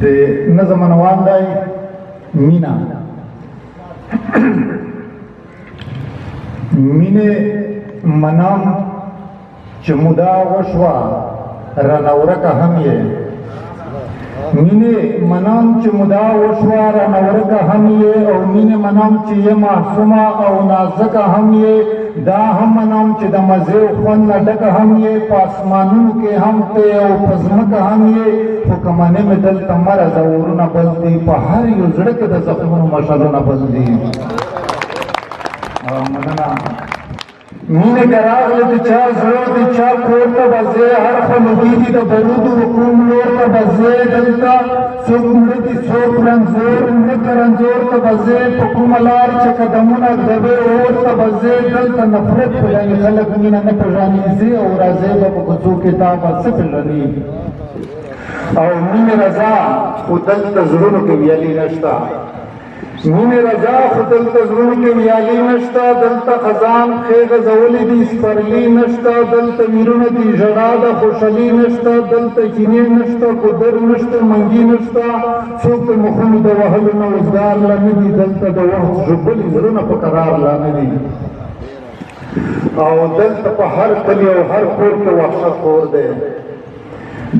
د نظم عنوان دی مینا. مینه منم چې مودا وشوه رانه ورکه هم یې، مینه منم چې مودا وشوه رانه ورکه هم یې، او مینه منم چې یې معصومه او نازکه هم یې، دا هم منم چې د مزې او خوند نه ډکه هم یې، په اسمانونو کې هم ته او په ځمکه هم یې، خو که منې مې دلته مه راځه اورونه بل دي، په هر یو زړه کې د زخمونو مشالونه بل دي. مننه. مینه که راغله د چا زړه د چا کور ته به ځې، هر خوا لګېږي د برودو و کوم لور ته به ځې، دلته څوک مړه دي څوک رنځور، مړه که رنځور ته به ځې، په کومه لار چې قدمونه ږدوې اور ته به ځې، دلته نفرت پېژني خلک مینه نه پېژني، ځې او راځې به په کوڅو کې تا به څه پېژني. او مینې رضا خو دلته زړونو کې ویالي نشته، مینې رضا خو دلته زړونو کې ویالي نشته، دلته خزان پښې غځولې دي سپرلي نشته، دلته ویرونه دي ژړا ده خوشحالي نشته، دلته چینې نشته ګودر نشته منګي نشته، څوک د مخونو د وهلو نه وزګار لا نه دي، دلته د وخت ژوبلي زړونه په قرار لا نه دي. او دلته په هر کلي او هر کور کې وحشت خور دی،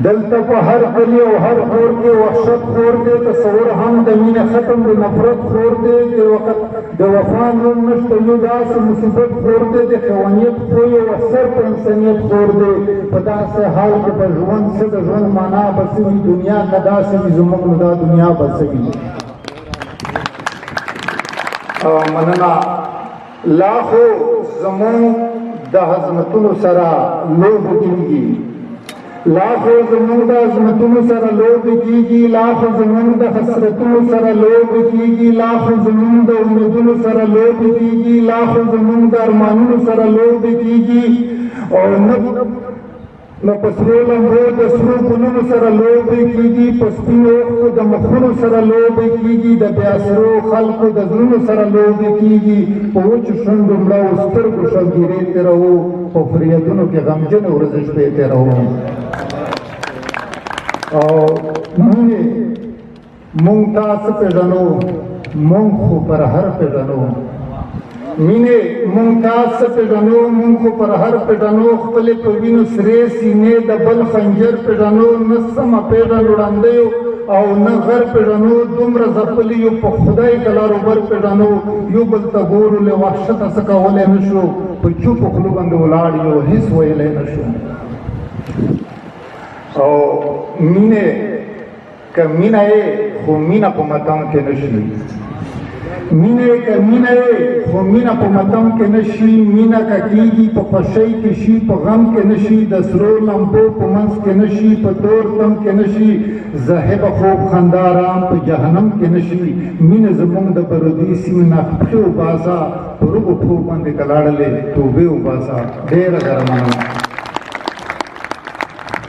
دلته په هر کلي او هر کور کې وحشت خور دی، تصور هم د مینې ختم د نفرت خور دی، د وخت د وفا نوم نشته یو داسې مصیبت خور دی، د حیوانیت خوی او اثر په انسانیت خور دی. په داسې حال کې به ژوند څه، د ژوند معنا به څه وي، دنیا که داسې وي زموږ نو دا دنیا به څه وي. مننه. لا خو زموږ د عظمتونو سره لوبې کېږي، لا خو زموږ د عظمتونو سره لوبې کېږي، لا خو زموږ د حسرتونو سره لوبې کېږي، لا خو زموږ د امیدونو سره لوبې کېږي، لا خو زموږ د ارمانونو سره لوبې کېږي، او نه په سرو لمبو د سرو ګلونو سره لوبې کېږي، په سپینو اوښکو د مخونو سره لوبې کېږي، د بې اسرو خلکو د زړونو سره لوبې کېږي، په وچو شونډو مړه او سترګو شلګیرې تېروو، په فریادونو کې غمجنې ورځې شپې تېروو. او مینې مونږ تا څه پېژنو، مونږ خو پر هر پېژنو، مینې مونږ تا څه پېژنو، مونږ خو پر هر پېژنو، خپلې په وینو سرې سینې د بل خنجر پېژنو، نه سمه پېژنو ړندیو او نه غر پېژنو، دومره ځپلي یو په خدای که لارو بر پېژنو، یو بل ته ګورو له وحشته څه کولی نه شو، په چوپو خولو باندې ولاړ یو هېڅ ویلی نه شو. او مینې که مینه یې خو مینه په متم کې نشي، مینه که مینه یې خو مینه په متم کې نشي، مینه که کېږي په خوښۍ کې شي په غم کې نشي، د سرو لمبو په منځ کې نشي، په تور تم کې نشي، زاهبه خوب خندا آرام په جهنم کې نشي، مینه زمونږ د برودي سیمې نه پښې وباسه، په رګو پښو باندې که لاړلې توبې وباسه. ډېره ډېره مننه.